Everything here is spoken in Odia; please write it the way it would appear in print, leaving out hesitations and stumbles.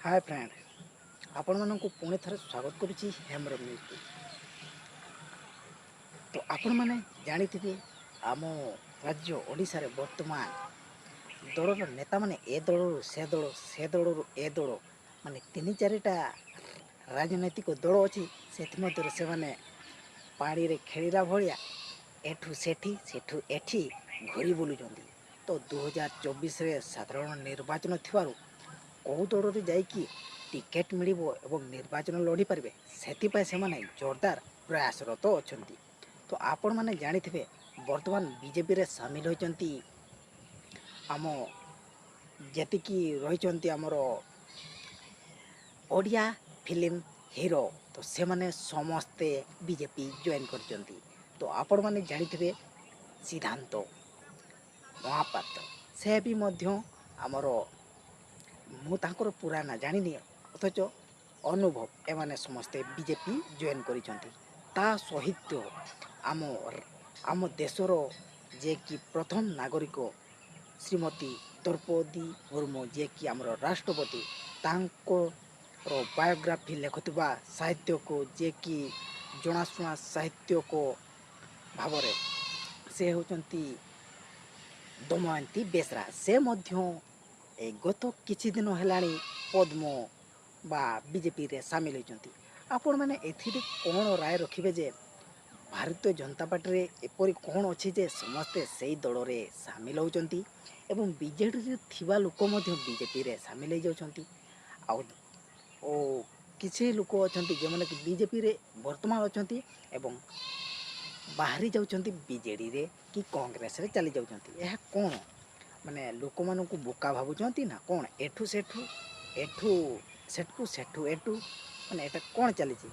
ହାଏ ଫ୍ରେଣ୍ଡ, ଆପଣମାନଙ୍କୁ ପୁଣି ଥରେ ସ୍ୱାଗତ କରୁଛି ହେମ୍ର ନ୍ୟୁଜ୍କୁ। ତ ଆପଣମାନେ ଜାଣିଥିବେ, ଆମ ରାଜ୍ୟ ଓଡ଼ିଶାରେ ବର୍ତ୍ତମାନ ଦଳର ନେତାମାନେ ଏ ଦଳରୁ ସେ ଦଳ, ସେ ଦଳରୁ ଏ ଦଳ, ମାନେ ତିନି ଚାରିଟା ରାଜନୈତିକ ଦଳ ଅଛି, ସେଥିମଧ୍ୟରୁ ସେମାନେ ପାଣିରେ ଖେଳିଲା ଭଳିଆ ଏଠୁ ସେଠି, ସେଠୁ ଏଠି ଘୁରି ବୁଲୁଛନ୍ତି। ତ 2024ରେ ସାଧାରଣ ନିର୍ବାଚନ ଥିବାରୁ କେଉଁ ଦଳରେ ଯାଇକି ଟିକେଟ୍ ମିଳିବ ଏବଂ ନିର୍ବାଚନ ଲଢ଼ିପାରିବେ, ସେଥିପାଇଁ ସେମାନେ ଜୋରଦାର ପ୍ରୟାସରତ ଅଛନ୍ତି। ତ ଆପଣମାନେ ଜାଣିଥିବେ, ବର୍ତ୍ତମାନ ବିଜେପିରେ ସାମିଲ ହୋଇଛନ୍ତି ଆମ ଯେତିକି ରହିଛନ୍ତି ଆମର ଓଡ଼ିଆ ଫିଲ୍ମ ହିରୋ, ତ ସେମାନେ ସମସ୍ତେ ବିଜେପି ଜଏନ୍ କରିଛନ୍ତି। ତ ଆପଣମାନେ ଜାଣିଥିବେ, ସିଦ୍ଧାନ୍ତ ମହାପାତ୍ର, ସେ ବି ମଧ୍ୟ ଆମର, ମୁଁ ତାଙ୍କର ପୁରା ନାଁ ଜାଣିନି, ଅଥଚ ଅନୁଭବ, ଏମାନେ ସମସ୍ତେ ବିଜେପି ଜଏନ୍ କରିଛନ୍ତି। ତା ସହିତ ଆମ ଦେଶର ଯିଏକି ପ୍ରଥମ ନାଗରିକ ଶ୍ରୀମତୀ ଦ୍ରୌପଦୀ ମୁର୍ମୁ, ଯିଏକି ଆମର ରାଷ୍ଟ୍ରପତି, ତାଙ୍କର ବାୟୋଗ୍ରାଫି ଲେଖୁଥିବା ସାହିତ୍ୟକ, ଯିଏକି ଜଣାଶୁଣା ସାହିତ୍ୟକ ଭାବରେ ସେ ହେଉଛନ୍ତି ଦମୟନ୍ତୀ ବେସ୍ରା, ସେ ମଧ୍ୟ ଏ ଗତ କିଛି ଦିନ ହେଲାଣି ପଦ୍ମ ବା ବିଜେପିରେ ସାମିଲ ହୋଇଛନ୍ତି। ଆପଣମାନେ ଏଥିରେ କ'ଣ ରାୟ ରଖିବେ ଯେ ଭାରତୀୟ ଜନତା ପାର୍ଟିରେ ଏପରି କ'ଣ ଅଛି ଯେ ସମସ୍ତେ ସେଇ ଦଳରେ ସାମିଲ ହେଉଛନ୍ତି ଏବଂ ବିଜେଡ଼ିରେ ଥିବା ଲୋକ ମଧ୍ୟ ବିଜେପିରେ ସାମିଲ ହେଇଯାଉଛନ୍ତି, ଆଉ ଓ କିଛି ଲୋକ ଅଛନ୍ତି ଯେଉଁମାନେ କି ବିଜେପିରେ ବର୍ତ୍ତମାନ ଅଛନ୍ତି ଏବଂ ବାହାରି ଯାଉଛନ୍ତି, ବିଜେଡ଼ିରେ କି କଂଗ୍ରେସରେ ଚାଲି ଯାଉଛନ୍ତି? ଏହା କ'ଣ ମାନେ ଲୋକମାନଙ୍କୁ ବୋକା ଭାବୁଛନ୍ତି ନା କ'ଣ? ଏଠୁ ସେଠୁ, ଏଠୁ ସେଠୁ, ସେଠୁ ଏଠୁ, ମାନେ ଏଇଟା କ'ଣ ଚାଲିଛି?